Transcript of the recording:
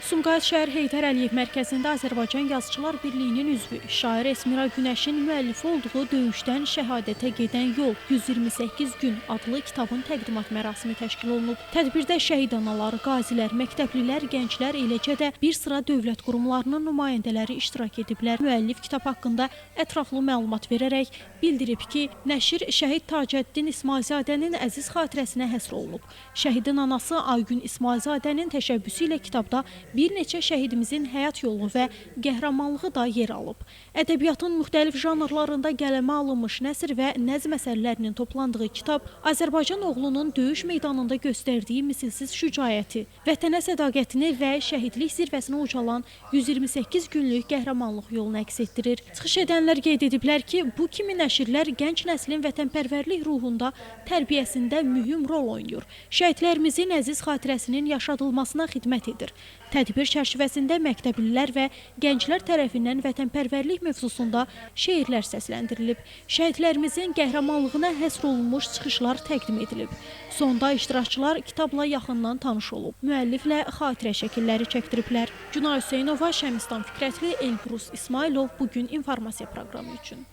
Sumqayıt şəhər Heydər Əliyev mərkəzində Azərbaycan Yazıçılar Birliyinin üzvü, şair Esmira Günəşin müəllifi olduğu Döyüşdən şəhadətə gedən yol 128 gün adlı kitabın təqdimat mərasimi təşkil olunub. Tədbirdə şəhid anaları, qazilər, məktəblilər, gənclər, eləcə də bir sıra dövlət qurumlarının nümayəndələri iştirak ediblər. Müəllif kitab haqqında ətraflı məlumat verərək bildirib ki, nəşr şəhid Tacəddin İsmailzadənin əziz xatirəsinə həsr olunub. Şəhidin anası Aygün İsmailzadənin təşəbbüsü ilə kitabda bir neçə şəhidimizin həyat yolu və qəhrəmanlığı da yer alıb. Ədəbiyyatın müxtəlif janrlarında qələmə alınmış nəsr və nəzm əsərlərinin toplandığı kitab Azərbaycan oğlunun döyüş meydanında göstərdiyi misilsiz şücaəti, vətənə sədaqətini və şəhidlik zirvəsinə ucalan 128 günlük qəhrəmanlıq yolunu əks etdirir. Çıxış edənlər qeyd ediblər ki, bu kimi nəşrlər gənc nəslin vətənpərvərlik ruhunda tərbiyəsində mühüm rol oynayır. Şəhidlərimizin əziz xatirəsinin yaşadılmasına xidmət edir. Tədbir çərçivəsində məktəblilər və gənclər tərəfindən vətənpərvərlik mövzusunda şeirlər səsləndirilib. Şəhidlərimizin qəhrəmanlığına həsr olunmuş çıxışlar təqdim edilib. Sonda iştirakçılar kitabla yaxından tanış olub. Müəlliflə xatirə şəkilləri çəkdiriblər. Günay Hüseynova, Şəmistan Fikrətli, Elbrus İsmailov Bu gün informasiya proqramı üçün.